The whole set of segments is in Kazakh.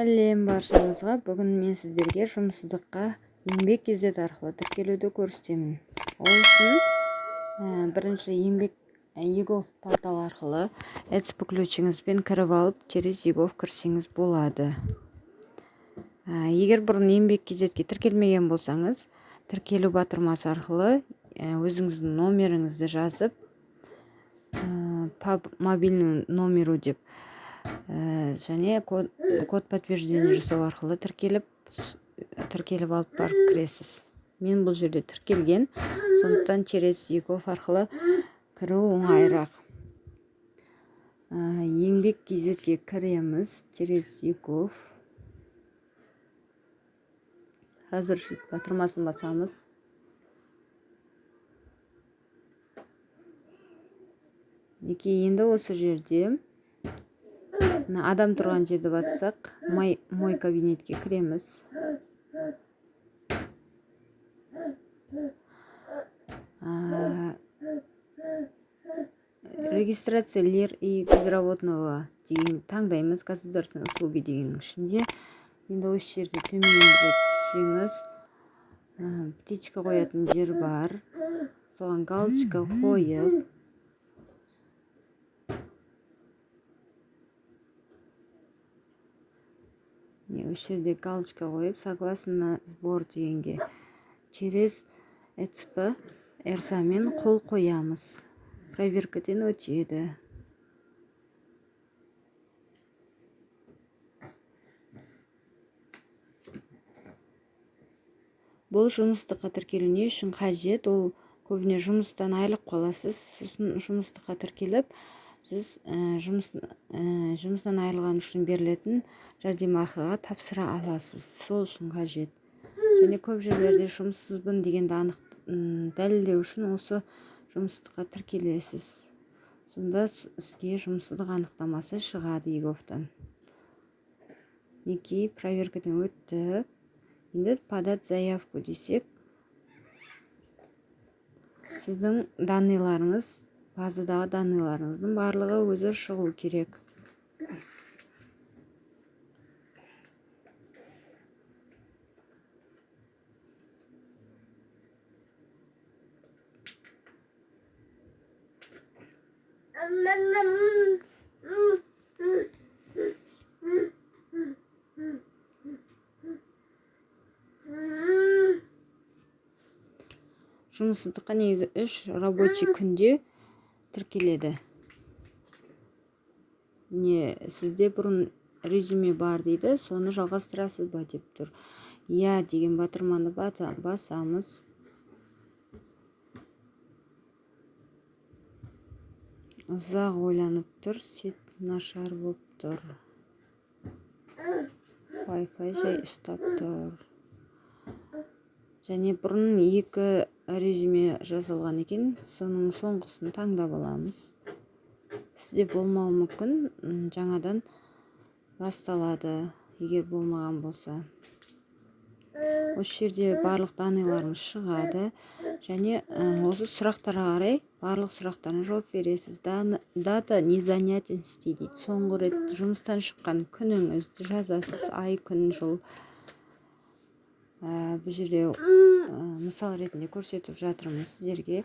Сәлем баршаңызға! Бүгін мен сіздерге жұмыссыздыққа Еңбек kz арқылы тіркелуді көрсетемін. Ол үшін бірінші Еңбек eGov порталы арқылы ЭЦП ключіңізбен кіріп алып, через eGov кірсеңіз болады. Егер бұрын Еңбек kzге тіркелмеген болсаңыз, тіркелу батырмасы арқылы өзіңіздің номеріңізді жазып, по мобильному номеру деп және код подтверждение жасау арқылы тіркеліп алып барып кіресіз. Мен бұл жерде тіркелген, сондықтан через eGov арқылы кіру оңайырақ. Еңбек kzге кіреміз через eGov, «Разрешить» батырмасын басамыз. Мінекей, енді осы жерде мына адам тұрған жерді бассақ, «Мой кабинетке» кіреміз. «Регистрация ЛИР и безработного» деген таңдаймыз. «Государственные услуги» дегеннің ішінде енді осы жерде төменірек түссеңіз, птичка қоятын жер бар, соған галочка қойып, осы жерде галочка қойып, «Согласен на сбор» дегенге через ЭЦП RSA-мен қол қоямыз. Проверкадан өтеді. Бұл жұмыстыққа тіркелу не үшін қажет? Ол көбіне жұмыстан айырылып қаласыз, сосын жұмыстыққа тіркеліп, сіз жұмыстан айырылған үшін берілетін жәрдемақыға тапсыра аласыз. Сол үшін қажет. Және көп жерлерде жұмыссызбын дегенді анық дәлелдеу үшін осы жұмыстыққа тіркелесіз. Сонда сізге жұмыссыздық анықтамасы шығады eGov-тан. Мінекей, проверкадан өтті. Енді «Подать заявку» десек, сіздің данныйларыңыз, базадағы данныйларыңыздың барлығы өзі шығу керек. Жұмыссыздыққа негізі 3 рабочий күнде тіркеледі. Не, сізде бұрын резюме бар дейді, соны жалғастырасыз ба деп тұр. «Иә» деген батырманы басамыз. Ұзақ ойланып тұр, сеть нашар болып тұр, Wi-Fi жай ұстап тұр. Және бұрын екі резюме жасалған екен, соның соңғысын таңдап аламыз. Сізде болмауы мүмкін, жаңадан басталады, егер болмаған болса. Осы жерде барлық данныйларыңыз шығады және осы сұрақтарға қарай барлық сұрақтарына жауап бересіз. «Дата незанятости» дейді. Соңғы рет жұмыстан шыққан күніңізді жазасыз: ай, күн, жыл. Бұл жерде мысал ретінде көрсетіп жатырмын сіздерге.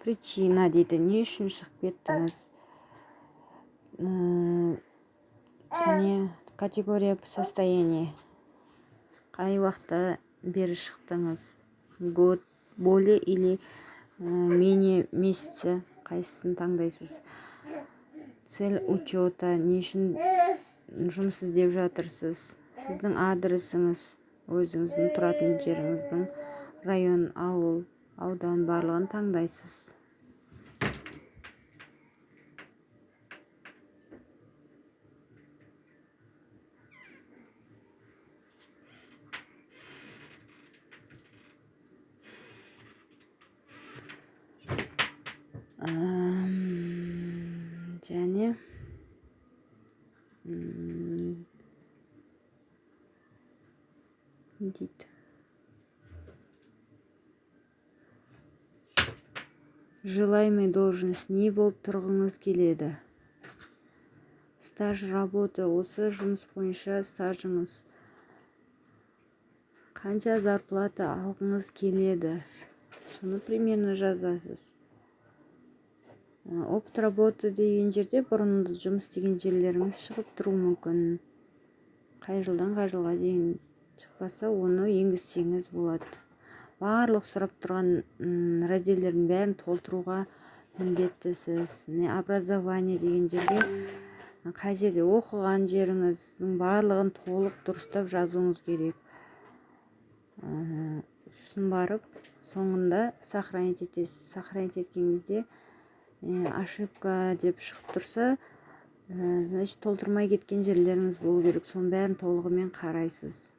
«Причина» дейді, не үшін шығып кеттіңіз. Және «Категория состояние», қай уақытта бері шықтыңыз, год, более или менее месяца, қайсысын таңдайсыз. «Цель учета», не үшін жұмыс іздеп жатырсыз. Сіздің адресіңіз, өзіңіздің тұратын жеріңіздің район, ауыл, аудан, барлығын таңдайсыз. Және не дейді? Желаемая должность: не болып тұрғыңыз келеді? Стаж работы: осы жұмыс бойынша стажыңыз қанша? Зарплата алғыңыз келеді, соны примерно жазасыз. Опыт работы деген жерде бұрын жұмыс істеген жерлеріңіз шығып тұруы мүмкін, қай жылдан қай жылға дейін. Шықпаса, оны енгізсеңіз болады. Барлық сұрап тұрған разделдердің бәрін толтыруға міндеттісіз. Не образование деген жерге қай жерде оқыған жеріңіздің барлығын толық дұрыстап жазуыңыз керек. Сосын барып соңында сохранить етесіз. Сохранить еткен кезде ошибка деп шығып тұрса, значит, толтырмай кеткен жерлеріңіз болу керек. Соның бәрін толығымен қарайсыз.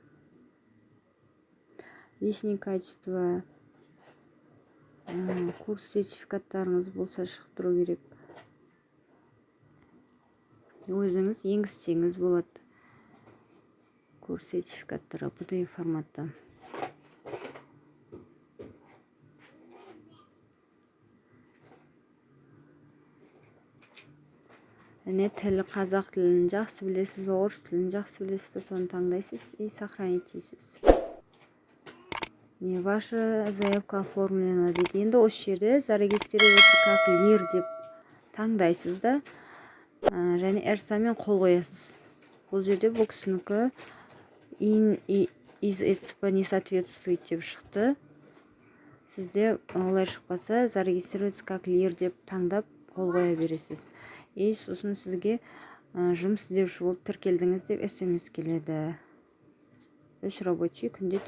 Личный качество: курс, сертификаттарыңыз болса, шығып тұру керек. Өзіңіз енгізсеңіз болады курс, сертификаттары PDF форматта. Және тіл: қазақ тілін жақсы білесіз бе, орыс тілін жақсы білесіз бе, соны таңдайсыз и сохранить дейсіз. Не, «Ваша заявка оформлена» дейді. Енді осы жерде «Зарегистрироваться как ЛИР» деп таңдайсыз да, және ЭЦП мен қол қоясыз. Бұл жерде бұл кісінікі «ИИН из ЭЦП не соответствует» деп шықты. Сізде олай шықпаса, «Зарегистрироваться как ЛИР» деп таңдап, қол қоя бересіз. И сосын сізге жұмыс іздеуші болып тіркелдіңіз деп СМС келеді. 3 рабочий күнде.